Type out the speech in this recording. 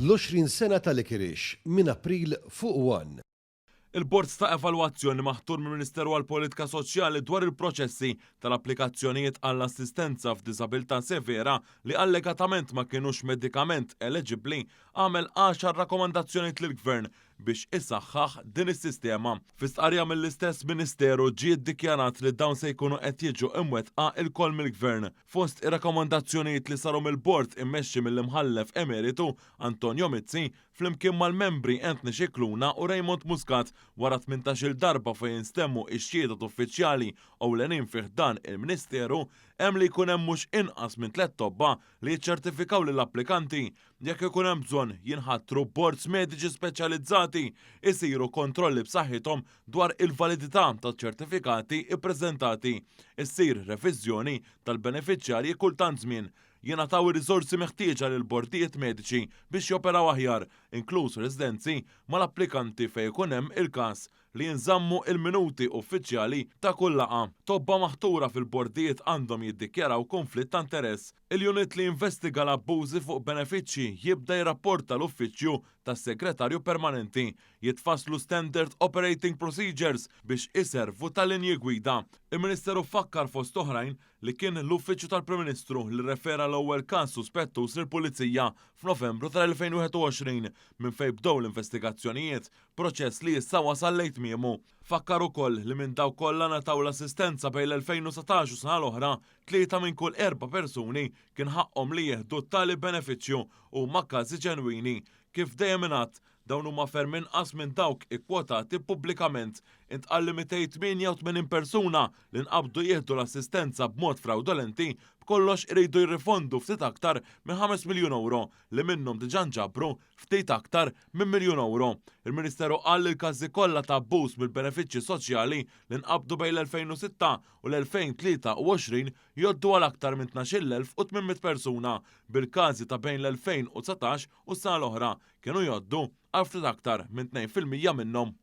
L-20 sena ta' Licorice minn April fuq One. Il-Bord ta' Evalwazzjoni maħtur mill-Ministeru għall-Politika Soċjali dwar il-proċessi tal-applikazzjonijiet għall-assistenza f'diżabilità severa li allegatament ma kinux medikament eleġibbli għamel għaxar rakkomandazzjonijiet lill-Gvern biex isaħħaħ din is-sistema. Fi stqarrija mill-istess Ministeru ġie ddikjarat li dawn se jkunu qed jiġu imwettqa lkoll mill-Gvern. Fost ir-rakkomandazzjonijiet li saru mill-Bord immexxi mill-Imħallef Emeritu Antonio Mizzi flimkien mal-membri Anthony Scicluna u Raymond Muscat wara tmintax-il darba fejn instemmu x-xhieda t'uffiċjali ewlenin fi ħdan il-Ministeru hemm li jkun hemm mhux inqas minn tlett tobba li jiċċertifikaw lill-applikanti Jekk ikun hemm bżonn jinħatru boards mediċi speċjalizzati, isiru kontrolli b'saħħithom dwar il-validità taċ-ċertifikati ppreżentati, issir reviżjoni tal-benefiċjarji kull tant żmien, jingħataw ir-riżorsi meħtieġa lill-bordijiet mediċi biex joperaw aħjar, inkluż residenzi mal-applikanti fejn ikun hemm il-każ, li jinżammu il-minuti uffiċjali ta' kull laqgħa. Tobba maħtura fil-bordijiet għandhom jiddikjaraw kunflitt ta' interess. Il-unit li jinvestiga l-abbużi fuq benefiċċji jibda jirrapporta l-Uffiċċju tas-Segretarju Permanenti. Jitfasslu Standard Operating Procedures biex iservu ta' linji gwida. Il-Ministeru fakkar fost oħrajn li kien l-Uffiċċju tal-Prim Ministru li rrefera l-ewwel każ suspettuż lill-Pulizija f'Novembru tal-2021 minn fejn bdew l-investigazzjonijiet proċess li issa wasal lejn tmiemu. Fakkar ukoll li minn dawk kollha ngħataw l-assistenza bejn l-2019 u sena l-oħra, tlieta minn kull erba' persuni kien ħaqqhom li jieħdu tali benefiċċju u huma każi ġenwini. Kif dejjem ingħad, dawn huma ferm inqas minn dawk ikkwotati pubblikament. Intqal li 288 persuna li nqabdu jieħdu l-assistenza b'mod frawdolenti b'kollox iridu jirrifondu ftit aktar minn 5 miljun ewro li minnhom diġà nġabru ftit aktar minn miljun ewro. Il-Ministeru qal li l-każi kollha ta' abbuż mill-benefiċċji soċjali li nqabdu bejn l-2006 u l-2023 jgħoddu għal aktar minn 12,800 persuna, bil-każi ta' bejn l-2019 u s-sena l-oħra kienu jgħoddu għal ftit aktar minn 2% minnhom.